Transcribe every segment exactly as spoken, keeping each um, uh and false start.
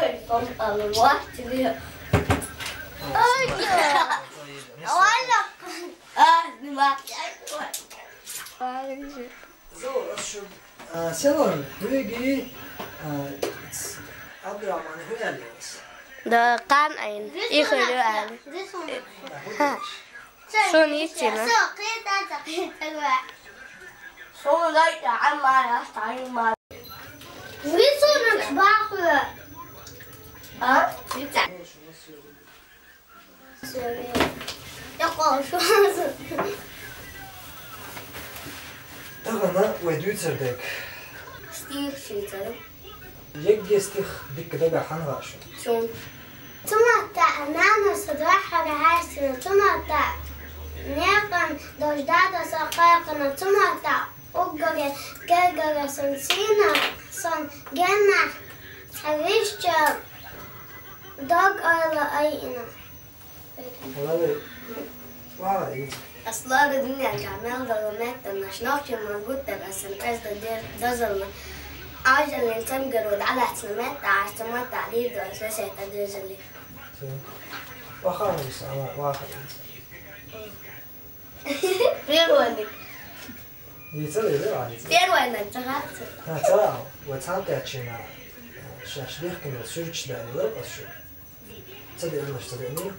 Ой, там, а, вот тебе. Ой, я. Ой, я. А, снимай. Зо, а что? А, село, Хьуьги, а, ц-, Абдрахьман, хӀу аьлла? Да, кхана айна. И хуьлу аьлла. Суна йиттина. Суна лайта Ӏамма яхта Ӏамма. Висунакс бахула. А? Вица. Я кхошу. Тахана вай дуьйцар дерг. Стих шийцар. Егге стих дикка дагахь хьанна ваьа шуна? Цун. Цу матта нана со дуьххьара хьаьстина, цу матта некъан дождада со кхайкхина, цу матта уггаре гергара сан сийна, сан геннахь цхьа висча дог ойла айина. Лалай, вай, Ас лоархӀ дуьнен чохь мел долу меттанаш нохчийн мара гуттар а сан кӀезда дер-, дозалла. Ӏожаллин цамгаро дӀалаьцна меттаӀаш цу маттахь дийр ду ас весетта доьзале. Ваха а виса, ала, ваха а виса. Первойник. Йийцар, йийцар, йийцар. Первойник, ца хаьа ца? ХӀа, ца, ва цхьаьнакхеттачийн, шаьш дехкина суьрташ даьлла ас шу. Ца деанаш, ца деаний?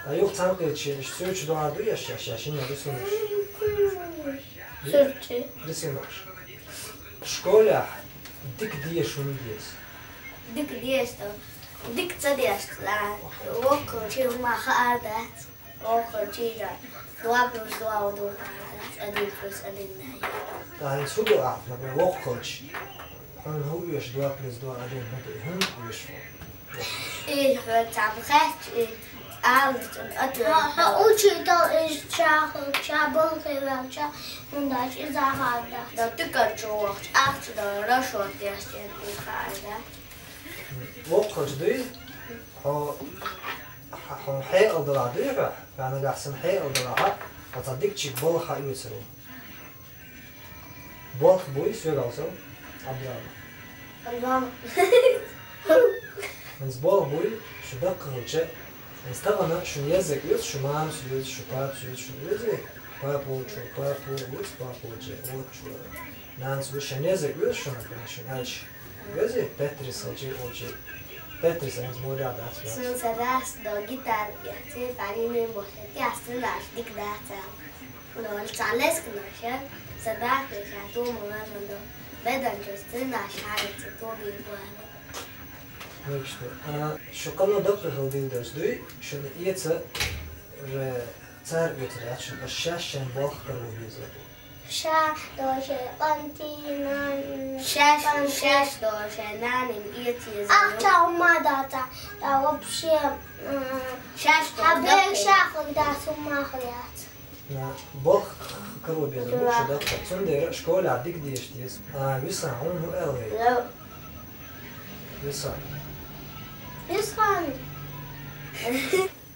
А юха цхьаьнакхеттачийн иштта суьрташ доагӀар ду еш, еш, еш, хӀинца рисункаш? Суьрташ. Рисункаш. Школехь дика деша хӀунда деза? Дика деша, дика ца дешча, воккхачу хӀуманах хаар дац. Воккхачу чуьра два плюс два ду хаар дац, один плюс один дай. ТӀаккха хӀинца хӀун ду ахь, например, воккхачу? Хьуна хӀун оьшу два плюс два один хӀун ду, хӀун оьшу хьуна? И хьо цхьаьна хаьттича, и ала цунна ответ. Хьо, хьо учитель иза чахалча, балхе ваьлча, хӀунда аьлча иза хаар дац. Да, тикан чу вахча, ахча да, расчёт деш дерг и хаар дац. Воккхачу дуй? Хьо, хьо, хьо хьекъал далахь дуй хьо? Ва нагахь санна хьекъал далахь, хьо цхьа дикачуьнга балха хьаоьцур ву. Болх буй, соьгал со, Абдрахьман? Абдрахьман. ХӀинца болх буй, шу даккха хилча, хӀинца тахана шуна еззиг веза, шу мамас веза, шу папас веза, шуна веза, папа волчо, папа веза, папа волчо, волчо. Нанас ву шен еззиг веза шуна, шуна аьлча. Веза, Тетрис хилча, волчо. Тетрис хӀинца моря дац веза. Сан са дас до гитара эци, пари мин бохе, ти астын даш дик дац. Лол, цхьа лесканаш, сан даха ша тома ваьнна до. Беданчу стынаш хьаьрца тоби бохе. Нуьгуш ду. А, шу кхана даккха хила дилдеш дуй, шуна эца ре цара оьцур яц шуна, аш шаьш шайн болх каро беза. Ша доше къантина. Шаьш, шаьш доше нанин эца еза. Ахча хӀумма даца, да вообще, м, шаьш хьабег даккха. Шахар дац хӀумма хьаяц. На, болх каро беза, да, букша даккха. Цундела школехь дика деша деза. А, Висан, хьуна хӀун аьлла вай? Йо. Висан. Висан.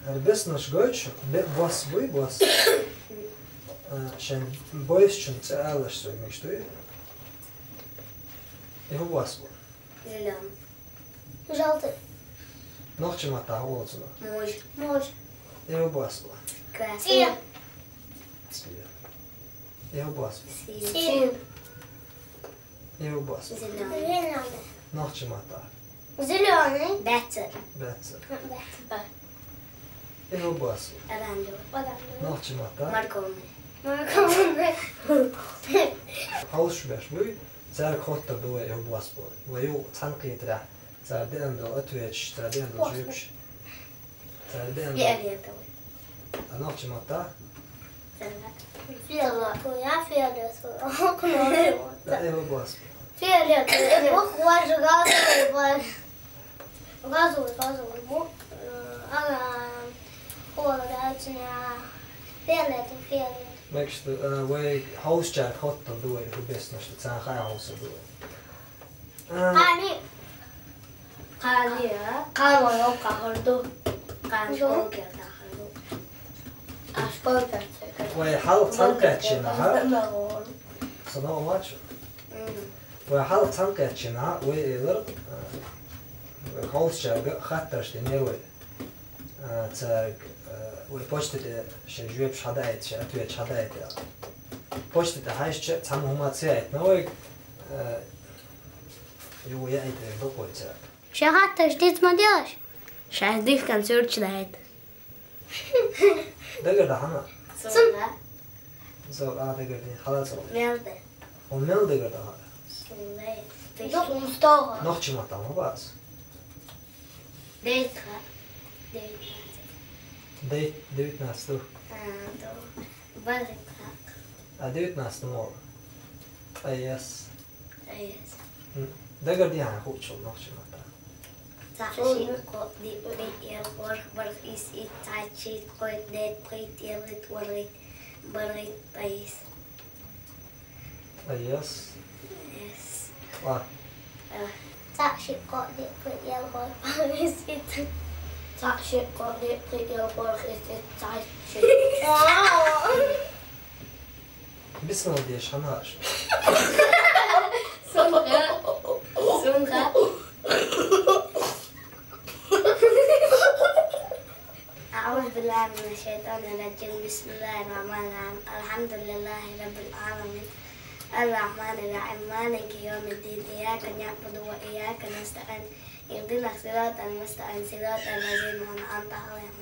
ХӀара беснаш гойтуш, бе-, бос буй, бос? А, шен бойсачун цӀе алаш со, миш дуй? И хӀун бос бу? Зелёный. Желтый. Нохчийн маттахь хӀун олу цунах? Муж. Муж. И хӀун бос бу? Красный. Цвет. Цвет. И хӀун бос бу? Синий. Синий. И хӀун бос бу? Зелёный. Зелёный. Нохчийн маттахь. Зелёный. Баьццар. Баьццар. Баьццар. И хӀун бос бу? Оранжевый. Оранжевый. Нохчийн маттахь. Морковный. Морковный. Хьовсуш беш буй? Цаьрга хоттур ду вай, и хӀун бос бу. Вай юха цхьаьнакхетарехь, цара деана долу ответаш, цара деана долу жоьпаш. Цара деана долу. Фиолетовый. А нохчийн маттахь? Фиолетовый, я фиолетовый. Да, и хӀун бос бу. Фиолетовый. Ох, вай же газовый, вай. Газовый, газовый. Му-, э, ага, холодно, фиолетовый, фиолетовый. Мегаш ду, э, вай хьовсучаьрга хоттур ду вай, хӀун беснаш ду, царна хаа хьовсур ду вай. А. Кхани. Кхани, а? Кхани вай хӀокхахь хир ду. Кхани школгера дахар ду. А школгера ца хир. Вай хьалха цхьаьнакхеттачийн, аха? Сан хӀума вац шу? Мгм. Вай хьалха цхьаьнакхаьчча, вай элира, э, вай хьовсачарга хаттарш динера вай. Э, цаьрга, э, вай почта тӀа шоай жоьпаш хьадаийта, шоай ответаш хьадаийта аьлла. Почта тӀа хьаьжча, цхьаммо хӀума ца яийтина вайга, э, юха яийта деза дукха вай цаьрга. Шоай хаттараш диц ма делаш. Шоаш дихкан суьрташ дайта. Дагардахьа хьона? Цунга. Зо, а, дагардин, хьала цо. Мел да. Хьона мел дагардаха? Сулай. Дукха мустагӀа. Нохчийн маттахь ма бац. Дейтха. Дейтха. Дей-, девятнадцать ду. А, ду. Баритха. А, девятнадцать мо. Ткъе исс. Ткъе исс. М, дагардин хьуна хуучул нохчийн маттахь. Цхьаъ, шиъ, кхоъ, диъ, пхиъ, ялх, ворхӀ, бархӀ, исс, итт, цхьаьччийтта, кхойтта, дейтта, пхийтта, ялхайтта, ворхӀийтта, бархӀийтта, ткъе исс. Ткъе исс. Ткъе исс. Ткъе. Э. Цхьаъ, шиъ, кхоъ, диъ, пхиъ, ялх, ворхӀ, бархӀ, исс, итт. Цхьаъ, шиъ, кхоъ, диъ, пхиъ, ялх, ворхӀ, исс, итт, цхьаьччийтта. Вау! Бисмилла деш хьанаьш. Сунха. Сунха. أعوذ بالله من الشيطان الرجيم. بسم الله الرحمن الرحيم. الحمد لله رب العالمين. الرحمن الرحيم. مالك يوم الدين. إياك نعبد وإياك نستعين. اهدنا الصراط المستقيم. صراط الذين أنعمت عليهم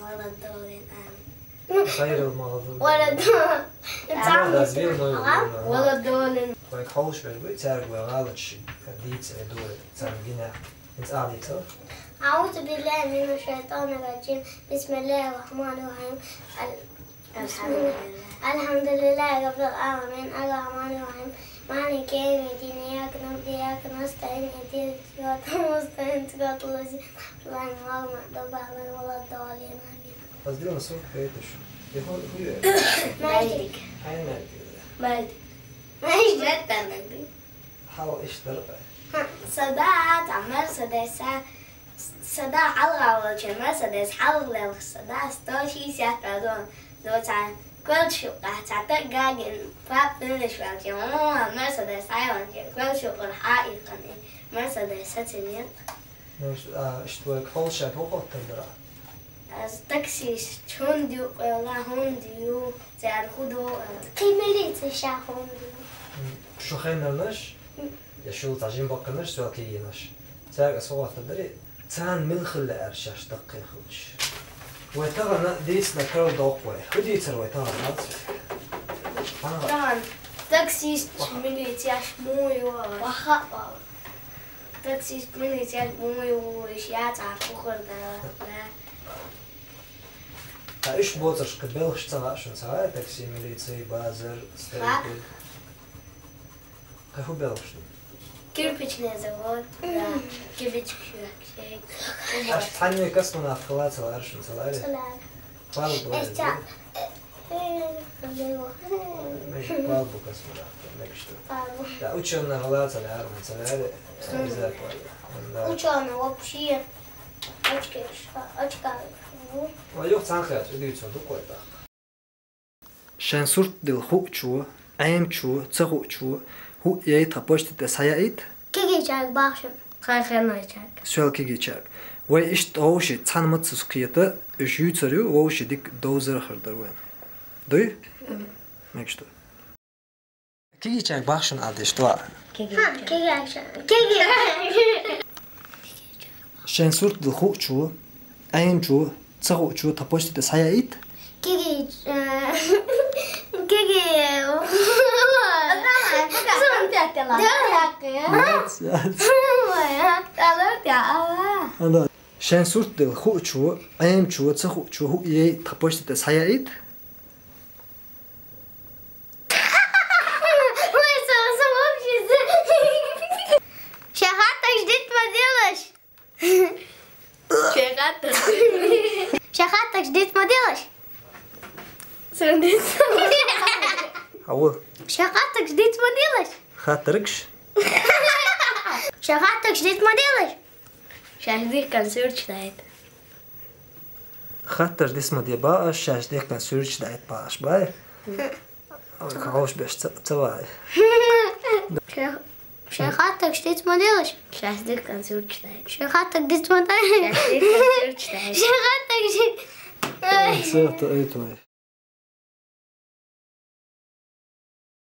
غير المغضوب عليهم ولا الضالين. آمين. غير المغضوب. ولا الضالين. ولا الضالين. Вай хьовсуш верг вуй, цаьрга вай гӀалаташ дийца а ду вай, царна гина. ХӀинца а дийца. أعوذ بالله من الشيطان الرجيم. بسم الله الرحمن الرحيم. ال-، بسم الله. الحمد لله رب العالمين. الرحمن الرحيم. مالك يوم الدين. إياك نعبد وإياك نستعين. اهدنا الصراط المستقيم. صراط الذين أنعمت عليهم غير المغضوب عليهم ولا الضالين. آمين. Аз дилан сур хайташ. Я хо-, хуя. Майдик. Хай майдик. Майдик. Майдик. Хьал иштта дар. Са да, тӀамар са да, са, са да хьалгӀа волча Мерседес хьалха лелхаш са да, сто шестьдесят пять дон. До цхьа квалчу къа, цхьа таггагин пап дилиш валча, о, Мерседес хьайванча, квалчу къур хьа иккхани, Мерседес сацинил. Ну, ш-, а, иштта вай хьовсуш хӀун хоттар дара? Аз таксист хӀунда ю, къайла хӀунда ю, царна хӀун ду, а? Кхин милици ша хӀунда ю? М, шу хеннарнаш? М. Я шул цхьа жимбаккханаш, соьл кегийнаш. Цаьрга ас хӀун хоттар дари? Царна мила хила лаьара шаьш даккхий хилча? Вай тахана дийцина карладоккху вай. ХӀун дийцар вай тахана, ац? Тахана. Тахана таксист, милицияш муй ю? Ваха вала. Таксист, милицияш муй ю, иш яц а пухар да, да. Ткъа уьш боцуршка белхаш ца хаьа шуна, ца хаьа, такси, милици, базар, стелки. Хаьа. Кхы хӀун белхаш ду? Кирпичный завод, да, кирпич шуьхкшей. Аш цхьанне космонавт хила ца лаьара шуна, ца лаьара? Ца лаьара. Палубу. Эс ца-, э, э, э, э. Мег-, палубу космонавт, мегаш ду. Палубу. Да, учёный хила ца лаьара, ца лаьара, э, Хм. Обязательно. Да. Учёный вообще. Очки, ш-, очка. Ну. Ва юха цхьаьнакхаьчча, уьдуьйцур ду кхойта. Шайн сурт дилла хуучо, Ӏемачо, ца хуучо, хӀуъ яй тха почта тӀа схьаяийта? Кегийчаьрга бахаш. Тхай хенойчаьрга. Соьл кегийчаьрга. Вай иштта вовши цхьана маца кхета, уьш юьйцар ю, вовши дика довзар хир дара вайна. Дуй? Мгм. Мегаш ду. Кегийчаьрга бахаш ала деш ду. Кегийчаьрга. Ха, кегийчаьрга. Кегийчаьрга. Шайн сурт дилла хуучо, Ӏемачо, ца хуучо тха почта тӀа схьаяийта? Кеги, э, кеги. Молодец. Ала. Шайн сурт дилла хуучо, Ӏемачо, ца хуучо хӀуъ яй тха почта тӀа схьаяийта? Ой, со-, со вообще. Шахатак ждет поделаешь? Шахатак. Шахатак ждет поделаешь? Срендец. Ау. Шахатак ждет поделаешь? Хаттаргаш. Шахатак ждет поделаешь? Шашлык концерт читает. Хаттараш дисма де бааш, шаьш дехкан суьрташ дайта бааш бай. Ховш беш ца, ца вай. Ша-, Шайхаттаг шти цӀи ма делаш. Шайхаттаг концерт читает. Шайхаттаг ди цӀи ма делаш. Шайхаттаг концерт читает. Шайхаттаг ши. Ай. Всё, это, это.